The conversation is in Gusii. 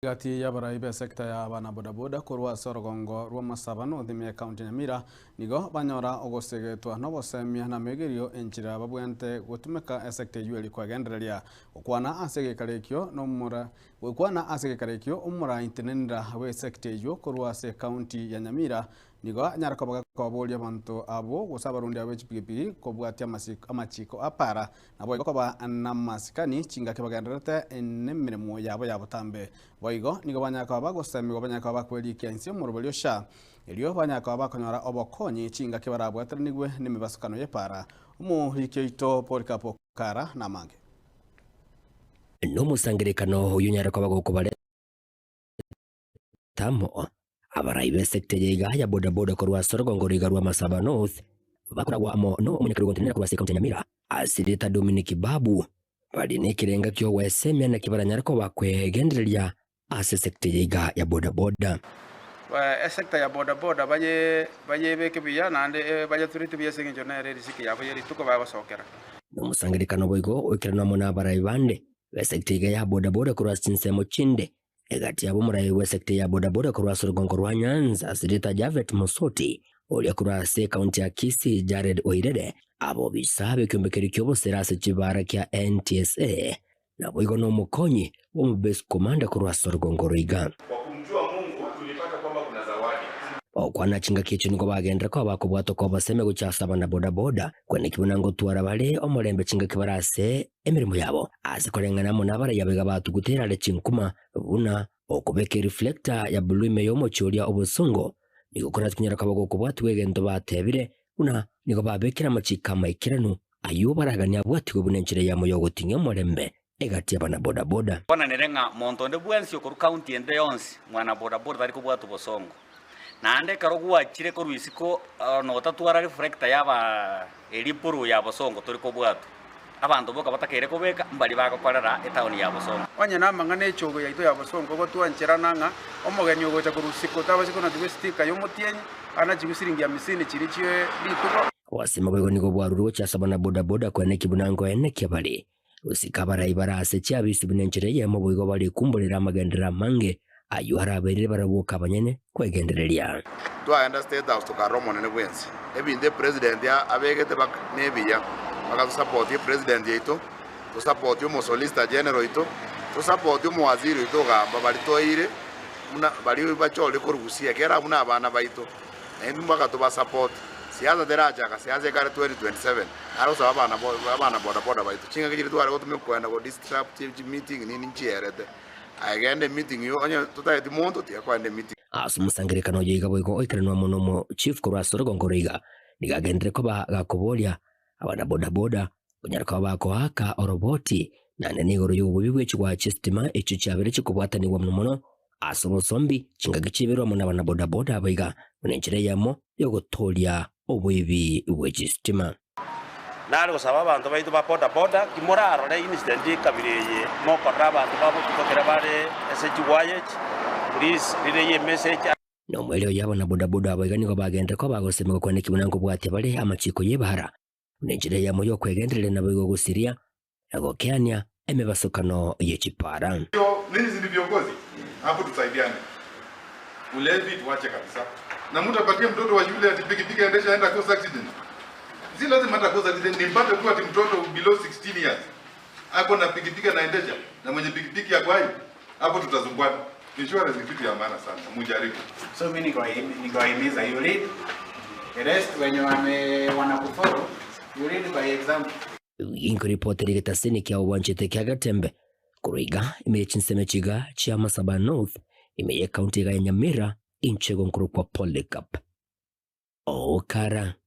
Gati y'abarai b'esecta ya abanabodaboda korwa ase orogongo rw'Amasaba North ime y'Ecounty ya Nyamira nigo banyora ogosegetwa nobosemia na amegerio enchera babwenerete gotumeka esecta eyio eri kwegendereria gokwana ase egekaro ekio nomora gokwana ase egekaro ekio omoraintenenera bw'esecta eyio korwa ase Ecounty ya Nyamira Nigo anyare koba gakoboria abanto abwo, gose abarundi abo be chipigipigi, kobwatia amachiko a para, naboigo koba namasikani chingaki bagendererete nemeremo yabo ya botambe. Boigo nigo banyare koba bagosemigwa banyare koba bakwerikia inse y'omoroberio sha, erio banyare koba bakonyora obokonyi chingaki barabwateranigwe nemebasukano y'epara. Omoriki oito Polycarp Okara namange. Nomosangererekano oyio onyare koba gokobareta amo. Abarai b'esecta eye iga ya bodaboda korwa ase orogongo roiga rwa Masaba North bakoragwa amo no omonyakerogo ontenenera korwa ase ekaunti ya Nyamira, ase erieta Dominic Babu, bare nekerenga ki'ogwesemia naki baranyare koba kwegendereria ase esecta eye iga ya bodaboda. Esecta ya bodaboda baye bayebeke buya naende bayetureti buya ase eng'encho nere erisiki yabo ye rituko bagosokera. Nomosangererekano boigo oikeranwe amo nabarai bande b'esecta iga ya bodaboda korwa ase chinsemo chinde Egati yabo omorai bw'esecta ya bodaboda korwa ase orogongo rwa Nyanza, Senator Japhet Mosoti, oria korwa ase ekaunti ya Kisii Jared Oirere, abobisa b'ekiombekeri ki'obosera ase chibara kia NTSA, naboigo nomokonyi bw'omobesi commander korwa ase orogongo roiga. Kwa kumjua Mungu tulipata kwamba kuna zawadi. Okwana chingaki echio nigo bagenderera koba bakobwata okoboseme gochia ase abanabodaboda, kweneki buna ngotwara bare omorembe chingaki bare ase emeremo yabo, ase koreng'ana amo nabaraiyo abaiga batugutera are chinkuma, buna okobeka ereflector ya blue ime y'omochie oria obosongo, nigo korase konyara koba gokobwatigwa egento batebire, buna nigo babekire amachiko amaikeranu, ayio baraganie abwatigwe buna enchera eyemo y'ogoting'ia omorembe egati y'abanabodaboda. Bono nere ng'a monto onde bwensi okorwa county ende yonsi, mwana bodaboda tari kobwatwa bosongo. Naende ekero gwachire korwa isiko notatwara reflector yaba eria blue ya bosongo tori kobwatwa. Abanto boka batakeire kobeka mbari bagokorera etown ya bosongo. Onye namang'ana echogo yaito ya bosongo gotwancherana ng'a omogeni ogocha korwa isiko tabasi konachigwa estika y'omotienyi, anachigwe siringi hamisini chiria chie rituko. Obosemi boigo nigo bwarurwe gochia ase abanabodaboda koenekia buna nkoenekia bare Gosika abarai bare ase chiabisi buna enchera eyemo boigo barekumborera amagenderero amange ayio arabairire barabwo abanyene kwegendereria. Twagenda State House tokarora omonene bwensi ebinto epresident abegete nebiya mpaka tosapotie epresident yaito, tosapotie omosolicitor general oito, tosapotie omowaziri oito ogamba baria toire buna baria bachorire korwa Gusii ekero abwo na abana baito. Naintwe mpaka tobasapoti. Siasa terachaka, siasa ekare 2027. Nare gosaba abana abana boda boda baito, chingaki chiria tware gotumia kogenda go disrupt chi meeting nini nchierete. Aye genda emeeting iywo onye totageti monto tiga kogenda emeeting. Ase omosangererekano oyo iga boigo oikeranwa mono omo chief korwa ase orogongo oro iga nigo agenderere koba gakoboria abana boda boda konyara koba bakoaka oroboti naende nigoro y'obobe bwe chigwa chi'esitima echio chiabeire chikobwatanigwa mono mono ase obosombi chingaki chiberwe amo nabana boda boda abo iga buna enchera eyemo y'ogotooria oboibi bwe chisitima. Nare gosaba abanto baito ba boda boda, timorarore incident ekabira eye mokorora abanto ba botuko ekero bare ase chigwaya echi, please relay emessage. Nomoerio oyo abana boda boda abo iga nigo bagenderera koba bagosemigwa kwane buna nkobwatia bare amachiko y'ebara, buna enchera eyemo y'okwegendereria naboigo gosiria na gokeania emebasokano ye chipara. Ninyi si ni viongozi hapo, tusaidiane. Ulevi tuache kabisa, na mtu apatie mtoto wa shule ati pikipiki aendesha aenda cause accident. Si lazima hata cause accident, nimpate tu ati mtoto below 16 years ako na pikipiki anaendesha na mwenye pikipiki ako hai, hapo tutazungwana. Insurance ni kitu ya maana sana, mujaribu. So mi nikawahimiza you lead the rest wenye wame wanakufollow you lead by example. Inkoripotera egetaseni kia obwanchete kia Gatembe korwa iga ime ye chinsemo chiga chia Masaba North ime ye county iga ya Nyamira inche igo nkorokwa Polycarp Okara.